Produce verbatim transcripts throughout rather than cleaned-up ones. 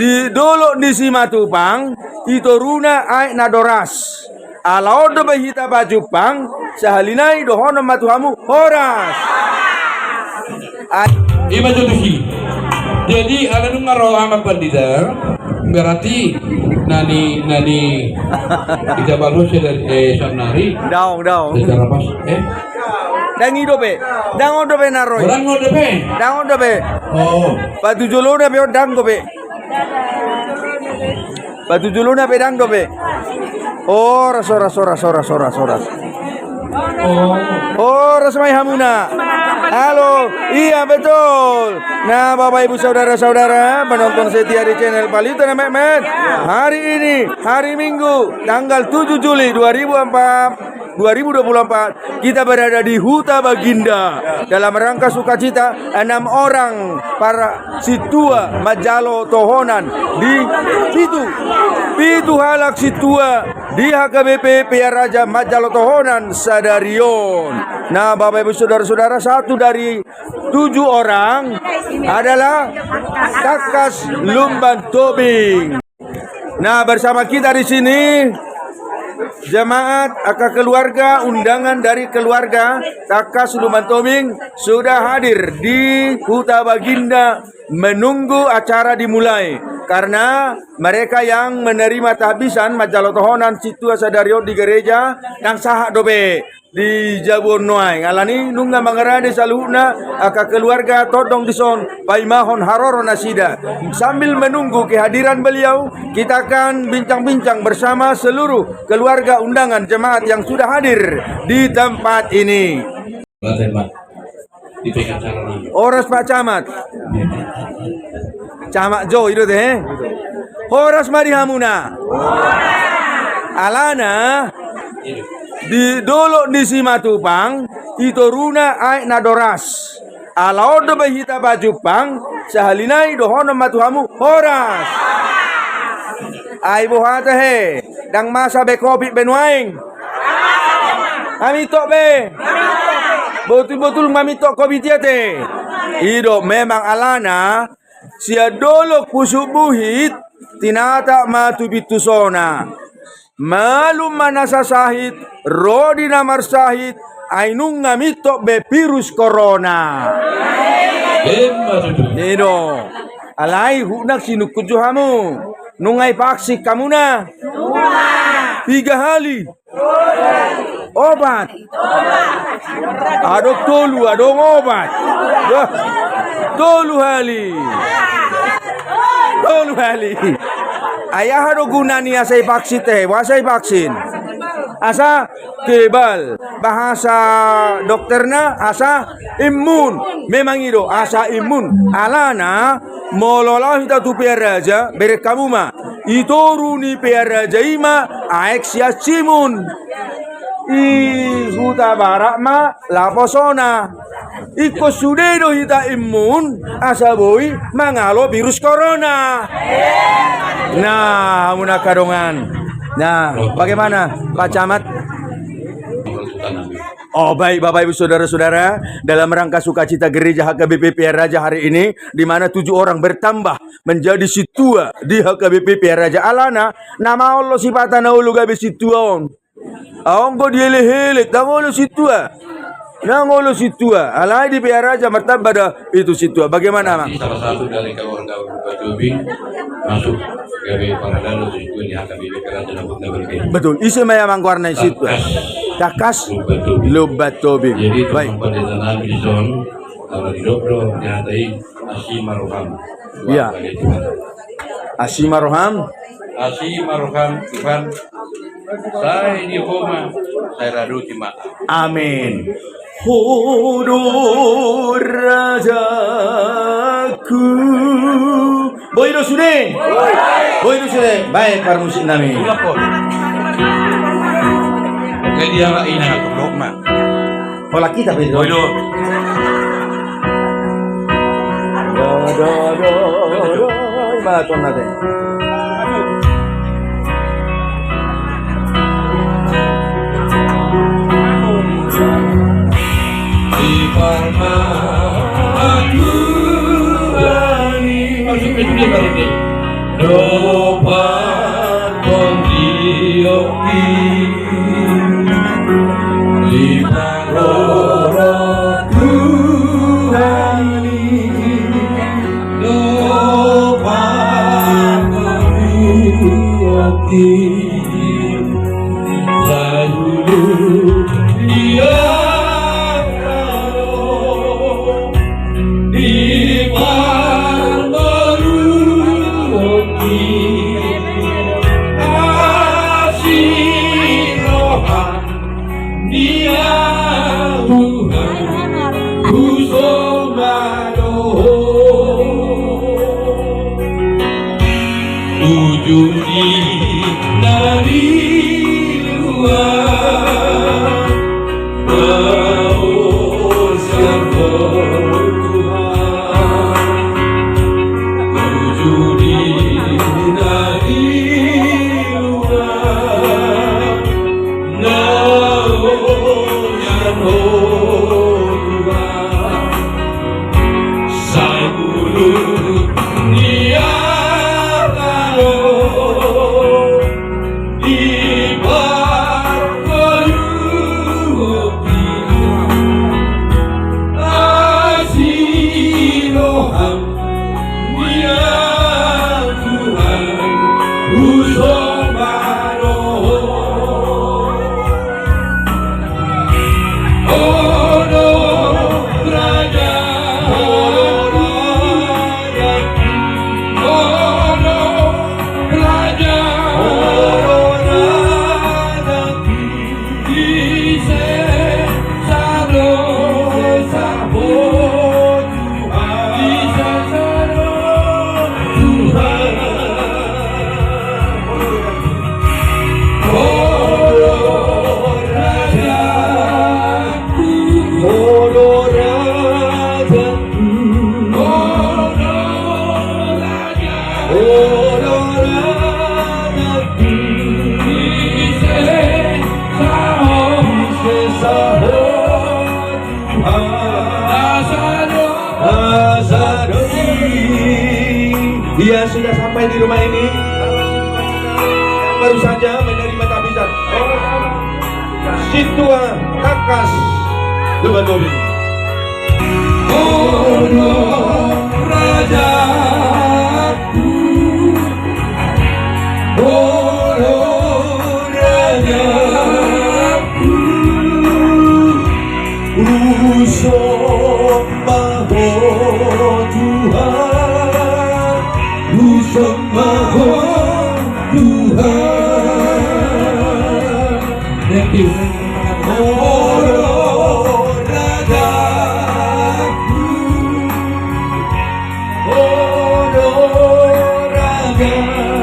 Di dolok ni Simatupang, i toruna aek na doras. Ala on dope hita pajumpang, sahali nai dohonon ma tu hamu, horas. Ai- Ima jo tusi. Jadi, ala nunga ro amang pandita, berarti nani, nani, kita balos ya dari, eh, Samnari. Daong, daong. Secara pas, eh? Ndang i dope. Ndang on dope na ro i. Ndang on dope. Ndang on dope. Oh. Patujolo na pe on ndang dope. Patujolo na pe ndang dope. Horas, horas, horas, horas, horas, horas. Oh. Horas ma i hamuna. Halo. Iya, betul. Nah, Bapak Ibu saudara-saudara, penonton setia di channel Paliutan Emetmet. Hari ini, hari Minggu, tanggal tujuh Juli dua ribu empat, dua ribu dua puluh empat, kita berada di Huta Baginda dalam rangka sukacita enam orang para sintua manjalo tohonan di pitu, pitu halak sintua di H K B P Pearaja manjalo tohonan sadari on. Nah, Bapak Ibu saudara-saudara, satu dari tujuh orang adalah Tangkas Lumban Tobing. Nah, bersama kita di sini jemaat, angka keluarga, undangan dari keluarga Tangkas Lumban Tobing sudah hadir di Huta Baginda menunggu acara dimulai. Karena mereka yang menerima tahbisan manjalo tohonan sintua sadari on di gereja, ndang sahat dope di jabu on nuaeng. Alani nunga mangarade saluhutna angka keluarga tondong dison paimahon haroro nasida. Sambil menunggu kehadiran beliau, kita akan bincang-bincang bersama seluruh keluarga undangan jemaat yang sudah hadir di tempat ini. Horas Pak Camat. Camat jo i do te, he? Horas ma di hamuna. Alana di dolok ni Simatupang, i toruna aek na doras. Ala on dope hita pajumpang, sahali nai dohonon ma tu hamu, horas. Ai boha tahe, ndang masa be covid be nuaeng. Mamintok be. Botul-botul mamintok covid i ate. I do memang alana, sian dolok Pusuk Buhit, tinatak ma tu Pintu Sona. Malum ma na sasahit, ro di na marsahit, ai nunga mintok be virus corona. Emma tutu. I do. Alai huhut nang sinungkun jo hamu. Nunga divaksin hamuna? Piga hali? Opat. Adong tolu, adong opat. Bah. Tolu hali. Tolu hali. Ai aha do guna ni asa divaksin tahe? Boasa divaksin? Asa kebal. Bahasa dokterna asa imun. Memang i do, asa imun. Alana, molo laho hita tu Pearaja, bereng hamu ma. I toru ni Pearaja i ma aek sian Simun. I Hutabarat ma laposona. Ingkon sude do hita imun, asa boi mangalo virus corona. Nah, hamuna angka dongan. Nah, bagaimana, Pak Camat? Oh, baik, Bapak Ibu Saudara-saudara, dalam rangka sukacita gereja H K B P Pearaja hari ini, di mana tujuh orang bertambah menjadi sintua di H K B P Pearaja. Alana, na maol do sipata na olo gabe sintua on. Anggo dielek-elek, ndang olo sintua. Ndang olo sintua. Alai di Pearaja martamba do pitu sintua. Bagaimana, Amang? Salah satu dari keluarga Lumban Tobing masuk gabe paradalan sintua di H K B P Pearaja. Betul. Ise ma i, Amang, goarna sintua? Tangkas. Tangkas Lumban Tobing. Lumban Tobing. Jadi, baik. Teman pendeta nami dison, kalau didok do, di hata i, asi ma roham. Iya. Asi ma roham. Asi ma roham, Tuhan. Sai di Ho ma, sai rade ma. Amin. Ho do rajaku. Boi do sude. Boi do sude. Baik, parmusik nami. Jadi, ala ina, ma. Holan hita pe do. Boi do. Do, do, do, do. Ima tonna te. Di parma aku bani. Masuk ke sini, Pak Rete. Lalu dia di parbaru asi roha. Dia Tuhan, husomba do ho. Uju ni na di luar, baosan ho Tuhan. Uju ni na di luar, Dia sudah sampai di rumah ini. Baru saja menerima tahbisan. Sintua Tangkas Lumban Tobing. Olo rajaku, olo rajaku, husomba ho Tuhan, husomba ho Tuhan. Thank you. Olo rajaku, olo rajaku,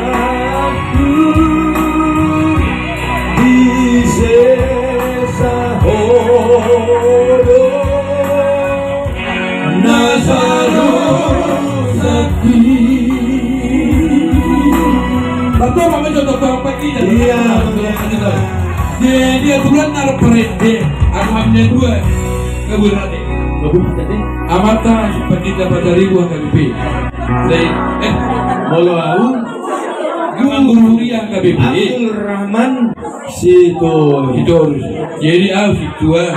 disesa ho do na saluhutna. Iya. Dia tulan na parende, aku hamnya dua. Kabur hati. Kabur hati. Amanta Pandita Pasaribu H K B P. Saya, eh, molo au, guru kuliah H K B P. Abdul Rahman Sitorus. Sitorus. Jadi au sintua.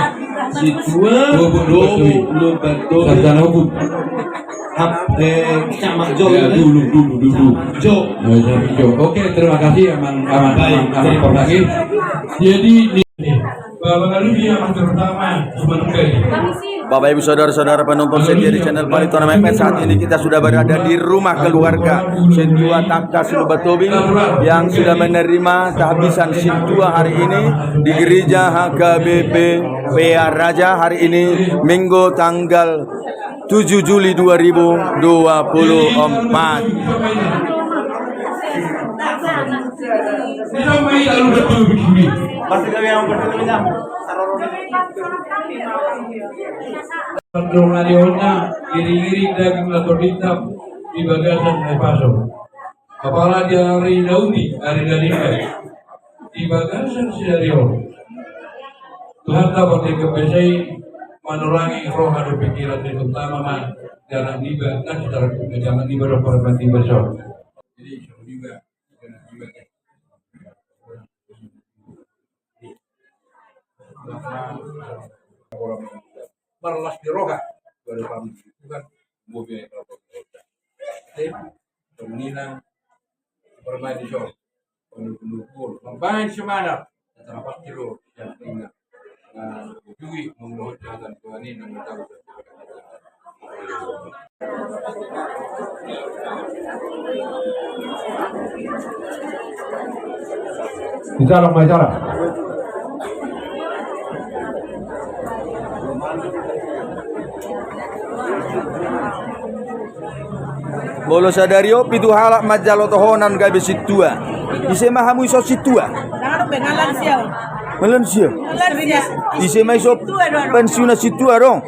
Sintua Lumban Tobing. Lumban Tobing. Sarjana hukum. Ap-, eh, Camat Jo. Ya, dulu, dulu, dulu. Camat Jo. Oh, Camat Jo. Oke, terima kasih, Amang, Amang, Amang Pertangis. Jadi, ini, Bapak Ludia, Amang terutama, Amang Ludia. Bapak, Ibu, Saudara-saudara penonton setia di channel Barito Enam F M, saat ini kita sudah berada di rumah keluarga Sintua Tangkas Lumban Tobing yang sudah menerima tahbisan sintua hari ini di gereja H K B P Pea Raja hari ini, Minggu tanggal tujuh Juli dua ribu dua puluh empat. Iring-iring daging na torhintam di bagasan Naipaso. Apala di ari na uli, ari na denggan. Di bagasan sadari on, Tuhanta pardenggan basa i manorangi roha dohot pingkiran, terutama ma di anak niba na sisarangkup ni anak niba dohot parumaen niba son. Jadi, songon i ma di anak niba. Marlas ni roha. Jadi, songon i nang parumaen ni son. Mambahen semangat. Tarapak tiro yang ingat. Nah, ujui mengunuhut jalan Tuhan ini. Di dalam majalah. Molo sadari on pitu halak manjalo tohonan gabe sintua. Ise ma hamu ison sintua? Lansia. Lansia. Ise ma ison pensiunan sintua dong?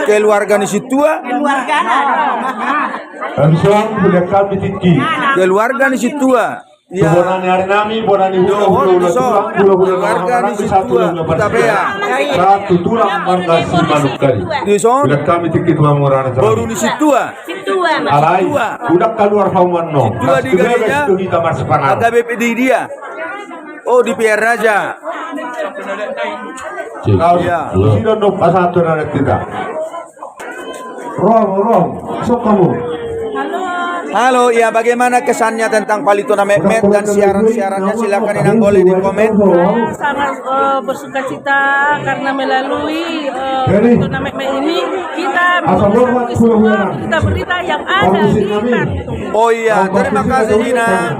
Keluarga ni sintua? Keluarga ni sintua. Ia. Bona ni ari nami, bona ni hula hula, hula hula, keluarga ni sintua Hutapea. Satu tulang marga Simanungkalit. Di son. Boru ni sintua. Alai, udah keluar pamanna. Sintua di gereja. Kita masih pangan. H K B P di dia. Oh, di Pihak Raja. Iya. Sida no pasatu na kita. Rom, Rom, sok kamu. Halo. Halo, ya, bagaimana kesannya tentang Palito na Metmet dan siaran-siarannya? Silakan, Inang, boleh di komen. Saya sangat, eh, bersukacita karena melalui, eh, Palito na Metmet ini kita bisa mengetahui semua berita-berita yang ada di Khartoum. Oh iya, terima kasih, Inang.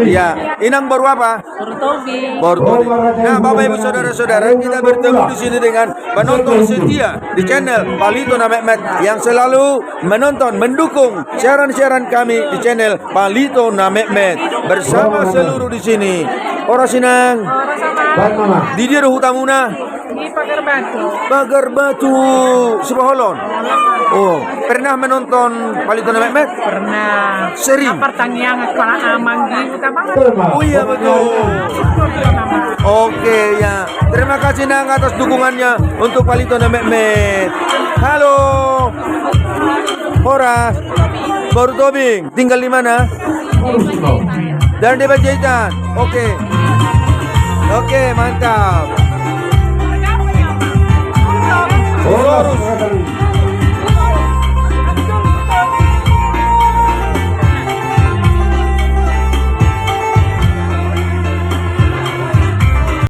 Ya, Inang baru apa? Boru Tobing. Boru Tobing. Nah, Bapak Ibu Saudara-saudara, kita bertemu di sini dengan penonton setia di channel Palito na Metmet yang selalu menonton, mendukung siaran-siaran kami di channel Palito na Metmet. Bersama seluruh di sini. Horas, Inang. Horas, Amang. Di dia do hutamuna? Di Pagar Batu. Pagar Batu, Sipoholon. Oh, pernah menonton Palito na Metmet? Pernah. Sering? Pertanyaan kepala amang gitu, Amang. Oh iya, betul. Oke, ya. Terima kasih, Nang, atas dukungannya untuk Palito na Metmet. Halo. Horas. Boru Tobing. Tinggal di mana? Jalan di Panjaitan. Oke. Oke, mantap.